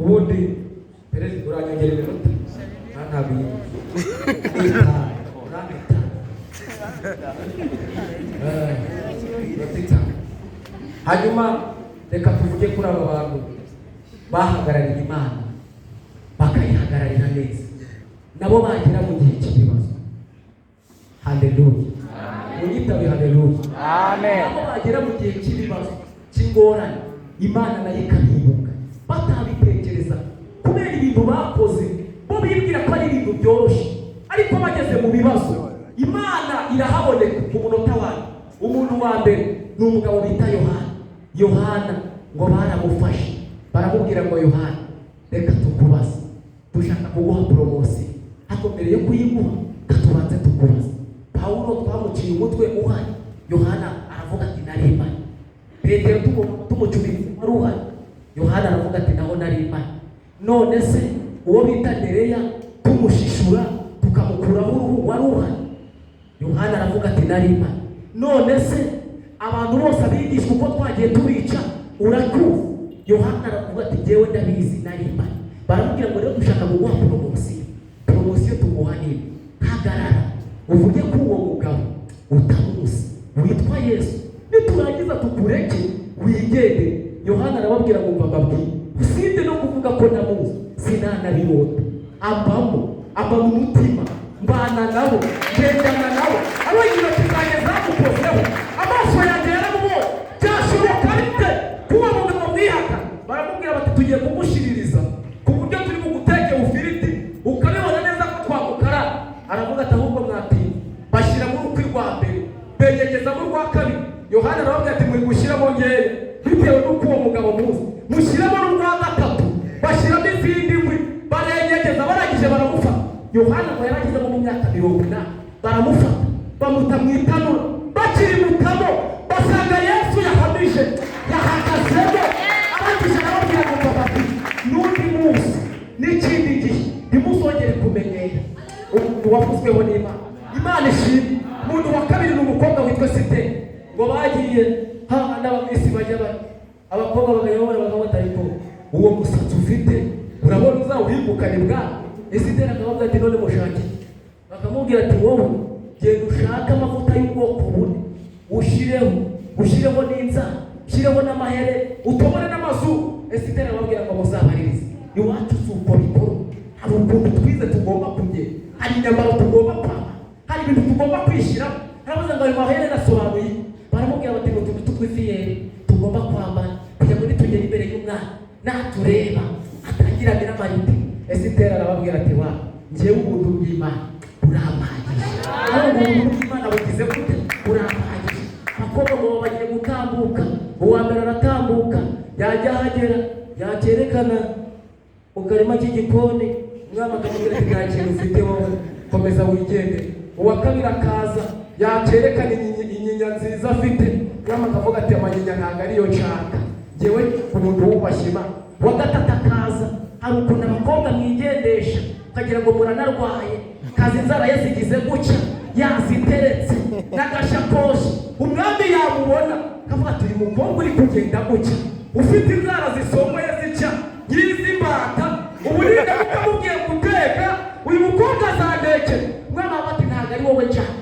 Ubundi perezida, uranyongera iminota? Ntabwo iyi 5, urampa 5. Iminota 5. Hanyuma reka tuvuge kuri aba bantu bahagarariye Imana, bakayihagararira neza, nabo bagera mu gihe cy'ibibazo. Haleluya! Munyitabe haleluya! Amen. Nabo bagera mu gihe cy'ibibazo, cy'ingorane, Imana nayo ikabibuka batabitekereza, kubera ibintu bakoze bo bibwira ko ari ibintu byoroshye, ariko bageze mu bibazo Imana irahaboneka mu munota wayo. Umuntu wa mbere ni umugabo bita Yohana. Yohana ngo baramufashe, baramubwira ngo: "Yohana, reka tukubaze, dushaka kuguha promotion, ariko mbere yo kuyiguha katubanze tukubaze. Pawulo twamuciye umutwe, uhari?" Yohana aravuga ati: "Nari mpari." "Petero tumucumitse, wari uhari?" Yohana aravuga ati: "Naho nari mpari." "None se uwo bita Ndereya tumushishura tukamukuraho uruhu, wari uhari?" Yohana aravuga ati: "Nari mpari." "None se abantu bose, abigishwa, uko twagiye tubica, urakuzi?" Yohana aravuga ati: "Jyewe ndabizi, nari mpari." Baramubwira ngo: "Rero dushaka kuguha promotion. Promotion tuguha niba hagarara uvuge ko uwo mugabo utamuzi witwa Yesu, niturangiza tukureke wigende." Yohana arababwira ngo: "Mva mbabwire, usibye no kuvuga ko ndamuzi, sinanabirota. Ambamo, amba mu mutima, mbana nabo, ngendana nabo, abo intoki zanjye zamukozeho, amaso yanjye yaramubonye. Byashoboka bite ko uwo mugabo mwihaka?" Baramubwira bati: "Tugiye kugushiririza ku buryo turi buguteke ufiriti, ukabibona neza ko twagukara." Aravuga ati: "Ahubwo mwatinze." Bashyiramo urukwi rwa mbere, benyegezamo urwa kabiri. Yohana arababwira ati: "Muri gushyiramo ngewe bitewe n'uko uwo mugabo muzi." Mushyiramo n'urwa gatatu, bashyiramo izindi nkwi, barenyegeza. Barangije baramufata. Yohana ngo yaragezemo mu myaka 80. Baramufata, bamuta mu itanura. Bakirimutamo basanga Yesu yahamije, yahagazemo. Arangije arababwira ngo: "Mbababwire, n'undi munsi n'ikindi gihe ntimuzongere kumenyera umuntu wavuzweho n'Imana." Imana ishimwe. Umuntu wa kabiri ni umukobwa witwa Esiteri. Ngo bagiye hahandi abamisi bajya bari, abakobwa bakajya babona, bakavuga: "Ariko uwo musatsi ufite, urabona uzawuhingukane bwa?" Esiteri akabavuga ati: "None mushake?" Bakamubwira ati: "Wowe genda ushake amavuta y'ubwoko bune, ushireho, ushireho n'inzara, ushyireho n'amahere, utobore n'amazuru." Esiteri arababwira ngo: "Muzabaririze iwacu si uko bikorwa. Hari ukuntu twize tugomba kugenda, hari imyambaro tugomba kwambara, hari ibintu tugomba kwishyiramo." Arabaza ngo: "Ayo maherena asobanuye iki?" Baramubwira bati: "Ngo utuntu tw'ifiyeri tugomba kwambara kugira ngo nitugera imbere y'umwana natureba atangirane n'amarite." Esiteri arababwira ati: "Wa njyewe ubuntu bw'Imana burampagije." Aho ngo ubuntu bw'Imana bugize gute? Burampagije. Abakobwa ngo bagiye gutambuka. Uwa mbere aratambuka, yajya ahagera yakerekana mu karima k'igikoni, umwami akamubwira ati: "Nta kintu ufite wowe, komeza wigende." Uwa kabiri akaza, yakerekana inyinya nziza afite, umwami akavuga ati: "Amanyinya ntabwo ariyo nshaka, ngewe umuntu wubashye Imana." Uwa gatatu akaza, hari ukuntu abakobwa mwigendesha ukagira ngo muranarwaye, kaza inzara ye zigize gutya, yaziteretse n'agashakoshi. Umwami yamubona akavuga ati: "Uyu mukobwa uri kugenda gutya, ufite inzara zisongoye zitya ngizi imbata, ubu nindamuka mubwiye guteka, uyu mukobwa azandekera." Umwana wawe ati: "Ntabwo ari wowe nshaka."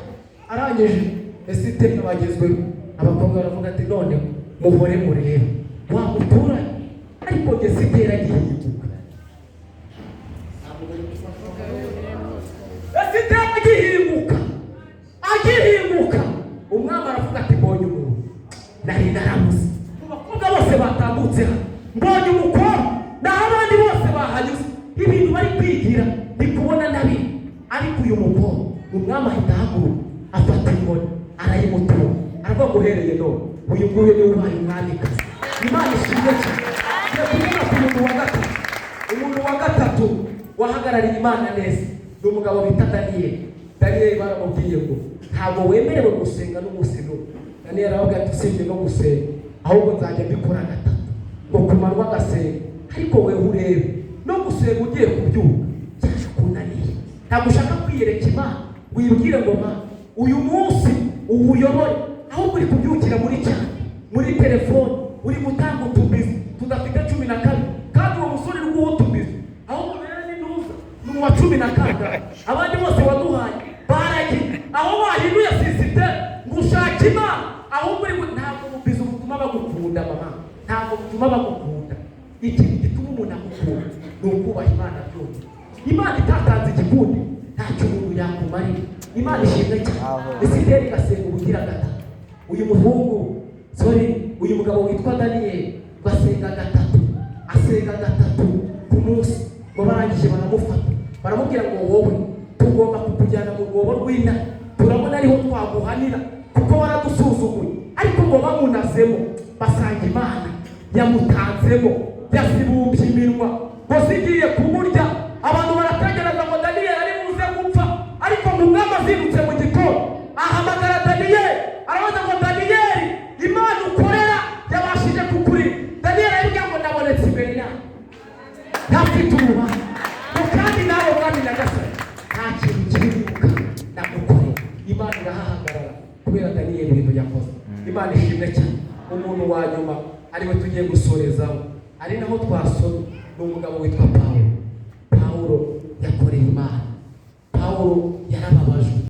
Arangije Esiteri bagezweho, abakobwa baravuga ati: "None muhore murebe wa muturage." Ariko Esiteri agihinguka, Esiteri agihinguka, agihinguka, umwami aravuga ati: "Mbonye umuntu nari narabuze mu bakobwa bose batambutse hano. Mbonye umukobwa, naho abandi bose bahanyuze, ibintu bari kwigira ndi kubona nabi, ariko uyu mukobwa." Umwami ahita ahaguruka, afata inkoni arayimutura, aravuga ngo: "Uhereye none uyu nguyu niwe ubaye umwamikazi." Imana ishimwe cyane. Ngiye kuvuga ku muntu wa gatatu. Umuntu wa gatatu wahagarariye Imana neza ni umugabo bita Daniyeli. Daniyeli baramubwiye ngo: "Ntabwo wemerewe gusenga n'umunsi n'umwe." Daniyeli aravuga ati: "Usibye no gusenga, ahubwo nzajya mbikora gatatu." Ngo ku manywa agasenga, ariko wewe urebe no gusenga ugiye kubyuka byakunaniye. Ntabwo ushaka kwiyereka Imana, wibwire ngo: "Ma, uyu munsi uwuyobore." Ahubwo uri kubyukira muri cyane muri telefone, uri gutanga utubizi tudafite 12, kandi uwo musore uri guha Ntabwo bituma bagukunda. Ikintu gituma umuntu agukunda ni ukubaha Imana byonyine. Imana itatanze igikundi, ntacyo umuntu yakumarira. Imana ishimwe cyane. Esiteri igasenga ubugira gatatu. Uyu muhungu, sorry, uyu mugabo witwa Daniyeli basenga gatatu, asenga gatatu ku munsi. Ngo barangije baramufata, baramubwira ngo: "Wowe tugomba kukujyana mu rwobo rw'intare, turabona ariho twaguhanira kuko waradusuzuguye." Ariko ngo bamunazemo, basanga Imana yamutanzemo, yazibumbye iminwa ngo zigiye kumurya. Abantu barategereza ngo Daniyeli ari buze gupfa, ariko ngo umwami azindutse mu gitondo ahamagara Daniyeli, arabaza ngo: "Daniyeli, Imana ukorera yabashije kukurinda?" Daniyeli arabwira ngo: "Nabonetse imbere yawe ntafite urubanza, ngo kandi nawe mwami nyagasani, nta kintu kiri wibuka nagukorera." Imana irahahagarara kubera Daniyeli ibintu yakoze. Imana ishimwe cyane. Umuntu wa nyuma ariwe tugiye gusorezaho, ari naho twasomye, ni umugabo witwa Pawulo. Pawulo yakoreye Imana, Pawulo yarababaye.